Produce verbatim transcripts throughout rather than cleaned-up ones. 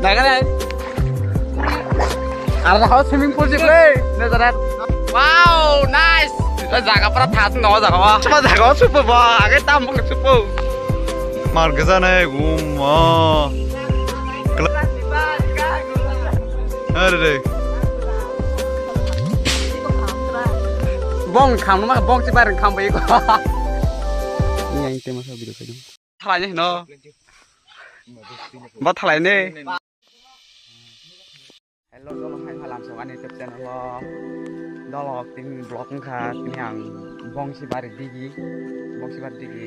Jaga dai. Ar jaga swimming pool si play. Nazarat. Wow, nice. Jaga pura thas no jaga wa. Chuma jaga wa super ba. Age tam bung super. Mar gaja nai gum ma. Are re. Bong kham ma bong si bar kham bai ko. Ini yang tema sa video kayo. Thalai ni no. Ba thalai ni. Hello, dolo hai halam sok ani YouTube channel o. Dolo tini vlog wngkha, tini ang Bongsibari digi, Bongsibari digi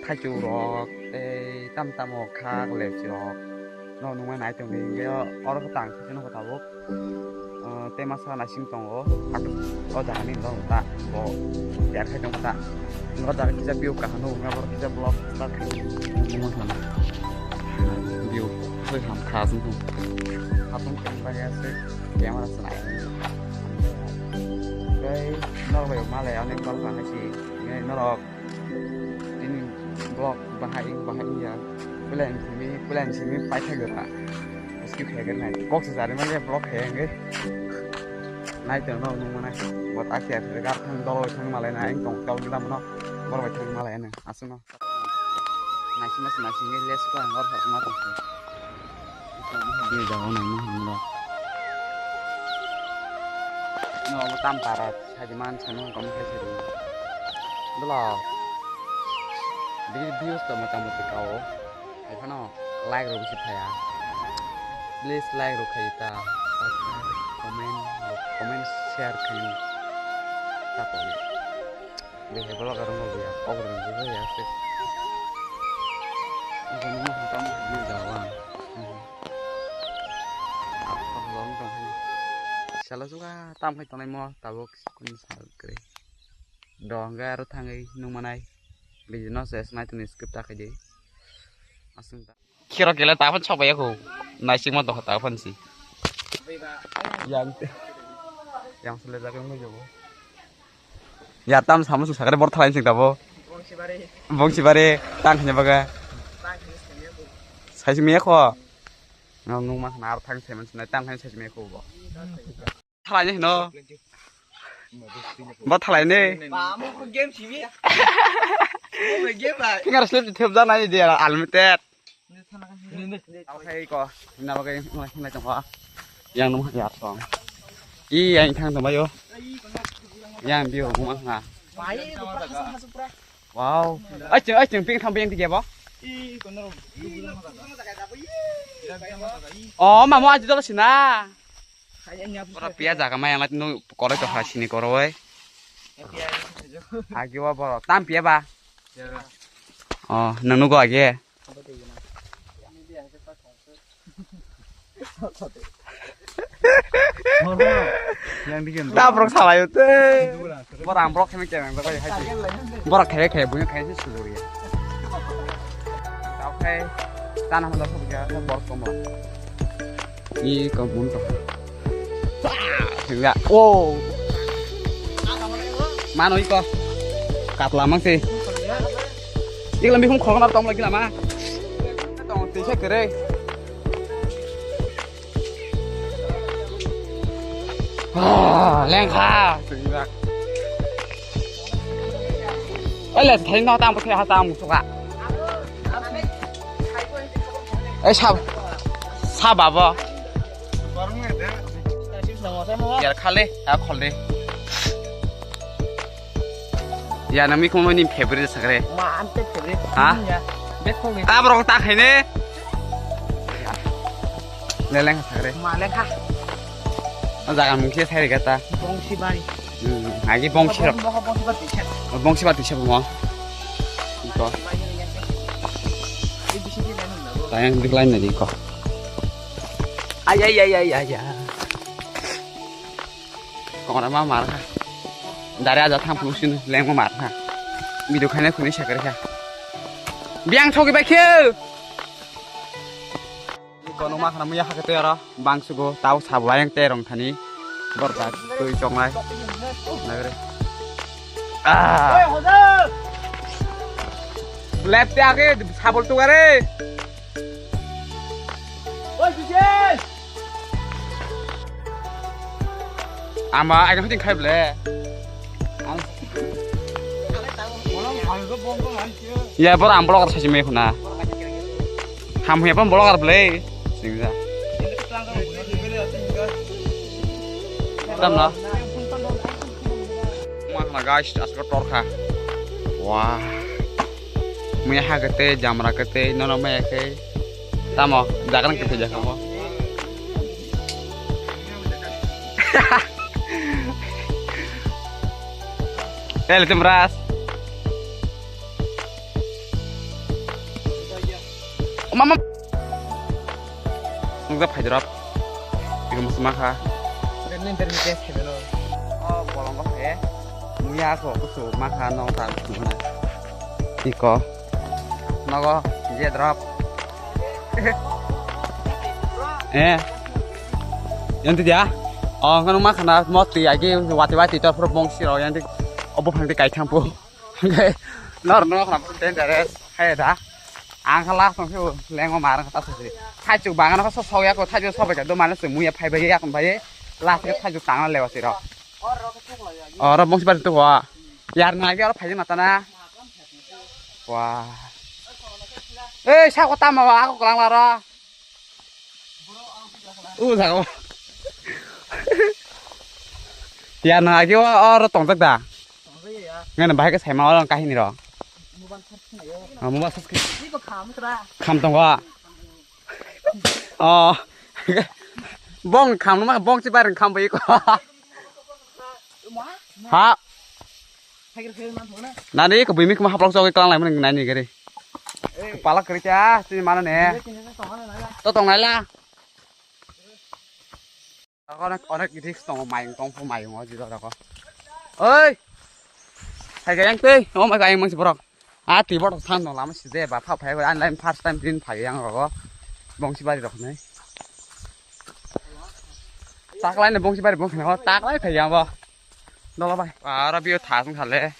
thaichuk rok tei tam tamo khak lepchi rok no nungma nai tongdi, hingke oro khe tang khe no tabuk. Ah, tei masa naising tongo, o jaga ni dol ta, bo yer khai tong ta. O jaga kisa view kaham nung, abo kisa vlog start khai. View soi ham khas nung. Hatung tong lagi ase, camera se nai. Tei norok bai malai onek bal kaham si, norok tini vlog bahai bahai ya. Plan simi, plan simi paithak gora. Skip khai gora nai. Kok se jari manya vlog khai ang. Nai tong no nung mana. Bot akia gar thang dol thang malai na ang tong tol gila mano. Bor bai thang malai na. Aswk no. Naising mas naising ni les ko ang gor sak ma tong. Ni jago nai ma hang no. No tam para. Sajiman sanu kom khai sari. Dolo. Bini views to mota moti kao. Hai phano like rok bisi phaya. Please like rok khai ta. Comment, comment, share khai. Ta ko. Bini vlog arung mo ya. Kok rung mo ya se. Ini mo tam ni jawan. Salo juga tam khai tonai mo tabuk. Kun sal kre. Do hwnkhe aro thangwi nung manai. Video no se snai tongni skip ta khaidi. Aswng ta. Khiro kele ta phon sok ya kho. Naising ma tongkha ta phon si. Yang. Yang sele jagwi nung jogo. Ya tam samu su sakre bor thalai sing tabo. Bongsibari. Bongsibari tang khanya baga. Tang khanya sing ya kho. Sai simi ya kho. Nung nung ma khana ar thang se man sinai tang khanya sai simi ya kho bo. Thalai ni hino. Bo thalai ni. Ba, amo ko game simi. Amo ko game ba. Finger slip thep ja nai dia unlimited. Oke ko. Ina bagai ngai ngai tong ha. Yang nung ya song. I yang thang tong bayo. Yang bio nung ma khana. Bai, ko pra khasa khasa pra. Wow. Ai cheng ai cheng ping tham ping dige ba. Oh, mamo aji dolo sina. Ora pia jaga mai ang nu kore to ha sini koro wai. Agi wa boro tam pia ba. Oh, nang nu go age. Yang dikhe ta borok salai ute. Borok ang borok kheme kemeng bai hai. Borok khebe khebe buino khai se sujuri. Tao khai tana handa sujuri ya borok komo. Ni komun to. Enggak. Wow. Mano iko. Katla mang si. Iklam bikum khorokna tong lagi lama. Tong tisa kere. Ah, lengkha. Oi le thai no tam thai ha tam suka. Oi sab sab abo. Yar khale ha khole. Ya nang mi komo ni favorite sakre. Ma ante favorite. Ha? Ya. Bek khong ni. Ta borok ta khaine. Leleng sakre. Ma lekha. O jaga mung khe sai rega ta. Bongsibari. Hmm, agi bongsi rok. Boha bongsibari tisa. Bongsibari tisa bo. Ko. Tayang dik lain na di ko. Ay ay ay ay ay ay. Kora ma mar kha. Dari aja thang phung sini leng ma mar kha. Video khaina khuni sakar kha. Biang thoki bai khe. Kono ma khana muya hakhe tei aro bangsugo tao sabo ayang tei rong thani. Borta tui chongnai. Nagre. Ah. Left te age sabol tu gare. Ama ai khe khai ble. Ya bor am blogger sai me khuna. Ham ya bor blogger ble. Singja. Tam na. Ma khna guys, asal tor kha. Wah. Muya ha kete, jamra kete, nono maya khe. Tamo, jagan kete jakamo. Eh, litum ras. Mama. Nungja phaidrop. Ikum sma kha. Berlin berlin test khe belo. Oh, bolong khe. Muya ko kusu ma kha nong ta. Iko. Nogo je drop. Eh. Yang tu dia. Oh, kan ma khana moti agi wati wati to pro bong siro yang tu obo phang ti kai thang pu. Nor no khana dangerous. Hai da. Ang khala song khe lengo mar kha ta sisi. Thaichuk bagan kha so sok ya ko thaichuk sok bai do mane se muya phai bai ya kon bai. Last khe thaichuk tang lewa siro. Oro bongsi bar tu wa. Yar na ge oro phai na ta na. Wah. Eh, sa ko tama wa ko klang la ro. U sa ko. Yar na ge oro tong tak da. Ngan bahai ka sai ma oro kahini ro. Ah, mobile search khe. Kham tong wa. Oh. Bong kham ma bong si bar kham bai ko. Ha. Nani ko bimi kuma haplok jogwi klang lai mani nani gari. Palak kari cha si mana ne. To tong lai la. Onek onek risk tongo mayung tong phu mayung o jiro roko. Oi. Hai ga yang tei. Oh my god, yang mangsi borok. A twi borok san no lama side ba pha phai ani line first time din phai yang rogo. Bongsi bari rok nai. Taklai ne bongsi bari bongsi no taklai phai yang bo. Dolo bai. Aro bio thasung khale.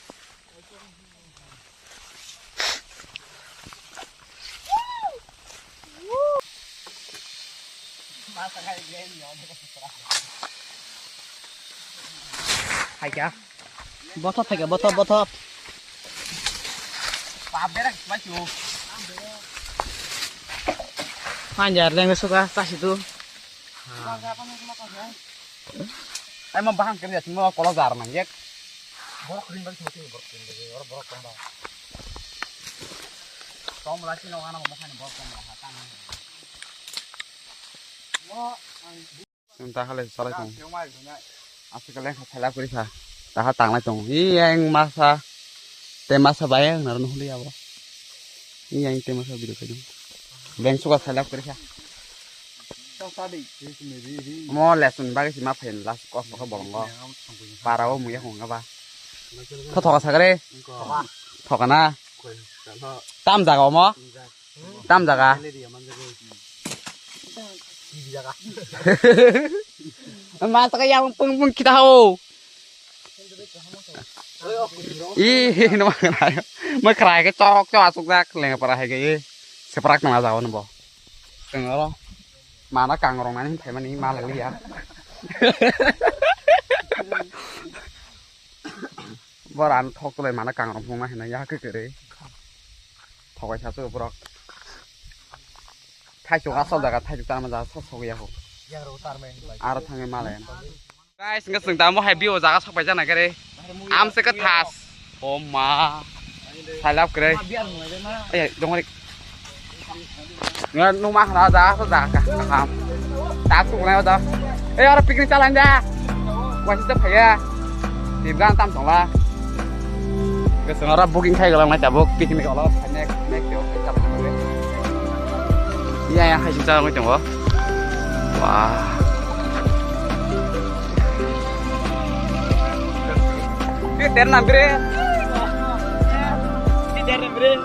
Hai kya? Bothop hai kya? Bothop, bothop. Pap berak, maju. Manjar leng suka, tas itu. Ai ma bahang kiri mo kolok jar nang yek. Borok kring bagi sini borok kring bagi, borok borok tong ba. Tong la sini wana mo khani borok tong ba ha tang. Mo ang Chwng ta halai salai tong. Aswk lengkha sailap kwrwi kha. Taha tanglai tong. Iyang masa. Te masa bai ang naro nuhuli abo. Iyang te masa video khaidong. Beng suka sailap kwrwi kha. Mo lesson bagwi si ma phain last kos bokha bolongo. Para o muya hwnga ba. Tho thoka sagare. Thoka na. Tam jaga omo. Tam jaga. Mas ka yang pung pung kita ho. Ih, no mana. Ma krai ke chok chok asuk jak leng para hai ke. Seprak na jaga no bo. Tengoro. Mana kangrong nani thai mani ma le ya. Boran thok tulai mana kangrong phung ma hina ya ke kere. Thokai sa chu borok. Thaichuk asol jaga, thaichuk tangma jaga, sok sok ya ho. Aro thangwi malai. Guys, hingke chwng tamo hai view jaga sok pai jana kere. Am se ka thas. Oh ma. Salap kere. Eh, dong rik. Nga numa hana jaga sok jaga ka. Kam. Tak tu na da. Eh, aro picnic chalan da. Wasi ta phaya. Tibgan tam tongla. Keseng aro booking khai galang na tabuk picnic olo. Next, next yo. Iya, ya, hai sing tawang tongo. Wah. Ini ter nam bre. Ini ter nam bre.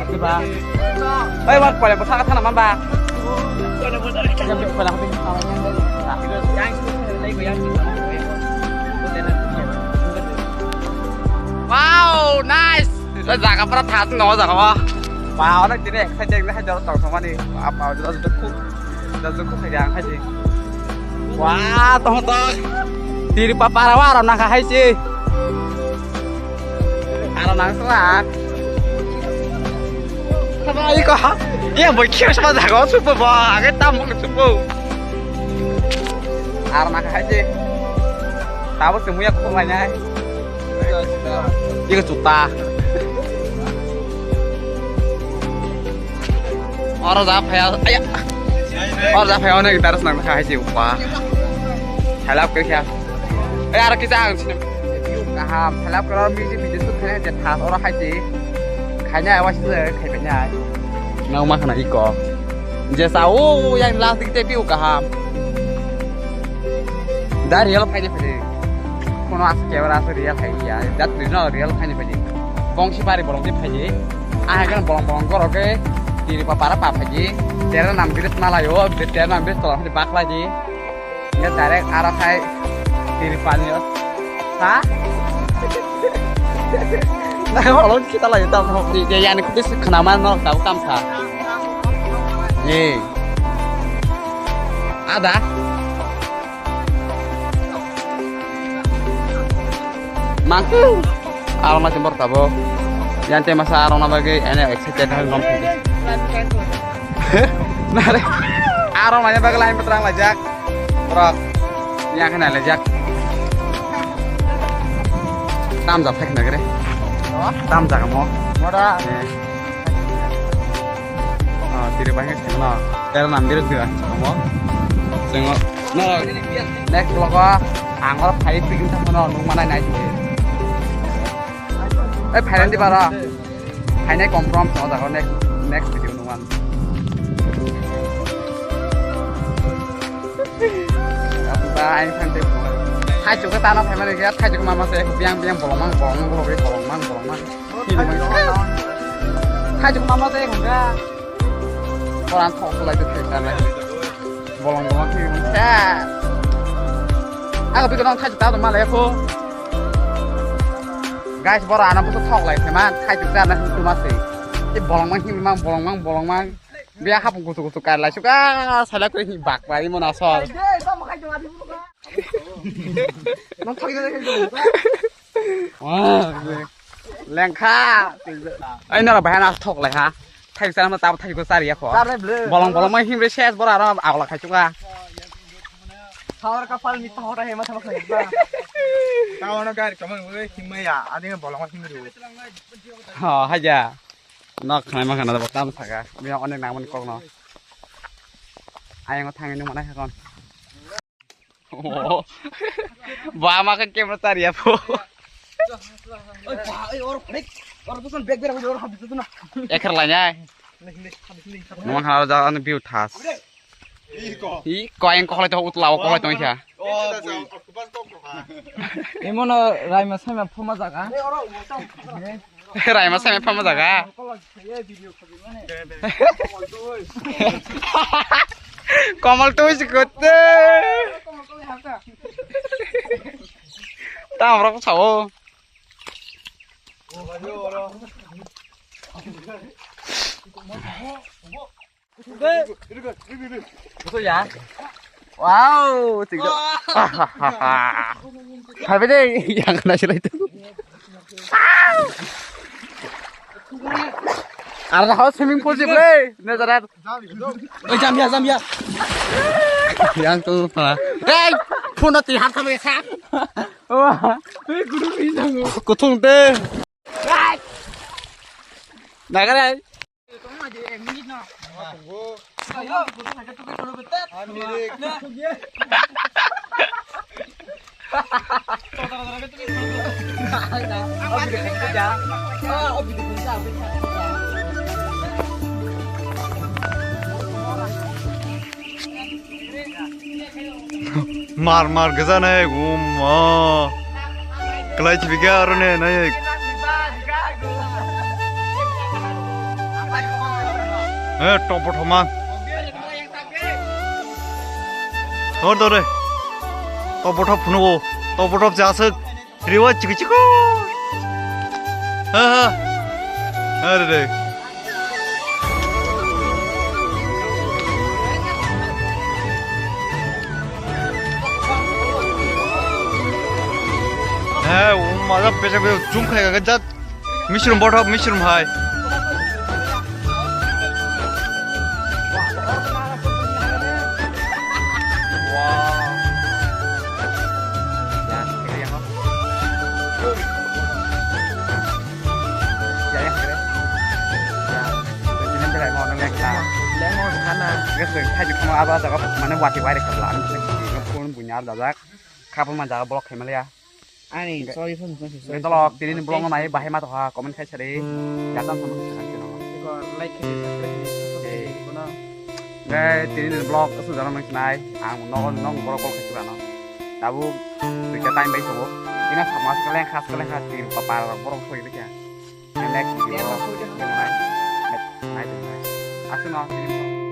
Ate ba. Bai, mat pale bwsa ka thana man ba. Pale bwsa ka thana man ba. Wow, nice. Jaga pura thas no jaga ba. Ba, onek dine excited na jor tong thomani. Apa jor dukhu. Jor dukhu khaja khaji. Wah, tong tong. Tiripa para wa aro nangkha hai se. Aro nangkha. Kaba iko ha. Iya boy kira sama jago supo ba. Age tam supo. Aro nangkha hai se. Tabo se muya khong lai nai. Iko chuta. Oro ja phaya, aya. Oro ja phaya onek daras nang kha hai se upa. Helap khe kha. Ei aro kisa ang sini. Kaham, helap khe oro music video shoot khe je thas oro hai se. Khaina awa se khai banya. Nang ma khana iko. Je sa o yang last dik te piu kaham. Da real phai de phai. Kono as camera as real hai ya. Dat no real phai de phai. Bong si bari bolong de phai. Aha kan bolong bolong goro ke tiri pa para pa phai. Tera nam gire sna la yo, tera nam gire tola phai bakla ji. Nge direct ara khai tiri pa ni. Ha? Na bolong kita la yo tam ho. Di de yani kudis khana man no tau tam sa. Ye. Ada. Mangku. Arong na chimbar tabo. Yang tema sa arong na bagi ene excited hai nom. Nare. Arong na bagi lain petrang lajak. Rok. Yang kena lajak. Tam jap thak nagre. Tam jap mo. Mora. Ah, tiri bahai se no. Tera nam dire tira. Mo. Sengo. No. Next vlog o ang oro phai pigin thang no nung manai nai. Eh, phai di bara. Phai nai confirm no jago next, next video nung man. Apa ang thang de. Hai chuka tano phai mani ya, hai chuka mama se biang biang bolong mang bolong mang bolong mang bolong mang. Thaichuk mama tei hwnka. Koran thok lai tei thai lai. Bolong bolong thai hwnka. Ako biko nang thaichuk ta ma le ko. Guys, bora ana buso thok lai thai ma thaichuk ta na hwnka ma se. Te bolong mang hwnka ma bolong mang bolong mang. Bia hapung kusu kusu kar lai suka salak koi bak bai mo na sol. Nang thok lai. Wah, lengkha. Ai, nara bahai na thok lai ha. Thai sana ma tabo thai ko sari ya kho. Sari ble. Bolong bolong ma himre ses bora ro agla khai chuka. Thawar ka pal mi thawar he ma thama khai ba. Thawar na gari kaman ule himaya, ading bolong ma himre. Ha, haja. Nok khanai ma khana da tam saka. Mi onek nang man kok no. Ayang thang ni mana kon. Oh. Ba ma ka camera tar ya po. Oi, ba, oi, or, oi, or, bukan bag bera, or, habis itu na. Ekar lanya. Nih, nih, habis ini. Nang haro ja an view thas. Ih, kok. Ih, kok yang kok lai to utla, kok lai to kya. Oh, bui. Imo no rai ma sai ma phoma jaga. Rai ma sai ma phoma jaga. Komal tu si kote. Tam rok sao. Wow, tinggal. Tapi deh, yang kena sila itu. Ada hot swimming pool sih, bre. Ini cara. Oi, jam ya, jam ya. Yang tuh, ha. Hei, phone ti hat sama sa. Wah, ini guru ini jangan. Kutung deh. Nah, kan. Mar mar gajana ek um ma. Kalai chibi ga aro ne na ek. Eh, top bottom man. Dor dor re. Top bottom phunu bo. Top bottom jasuk. Riwa chiki chiko. Ha ha. Are re. He, o maja pesa pesa zoom khai ga jat. Misrum bothop, misrum hai. Mane wati wai rwkha bwla, ani phone buini ar dajak. Kha phone man jaga block khaimaliya. Ani, sorry, phone, phone, sorry. Tolok, tini ni vlog no nai bahai ma tokha, comment khai sari. Yatam phone khai sari. Iko like khai, subscribe khai, support khai, kono. Ngai, tini ni vlog asu jana nang sinai. Ang no, no, borok call khai sura no. Tabu, duita time bai sobo. Ina sama kaleng khas, kaleng khas, tini papa borok soi dikya. Next video. Nai, nai, nai. Asu no, tini vlog.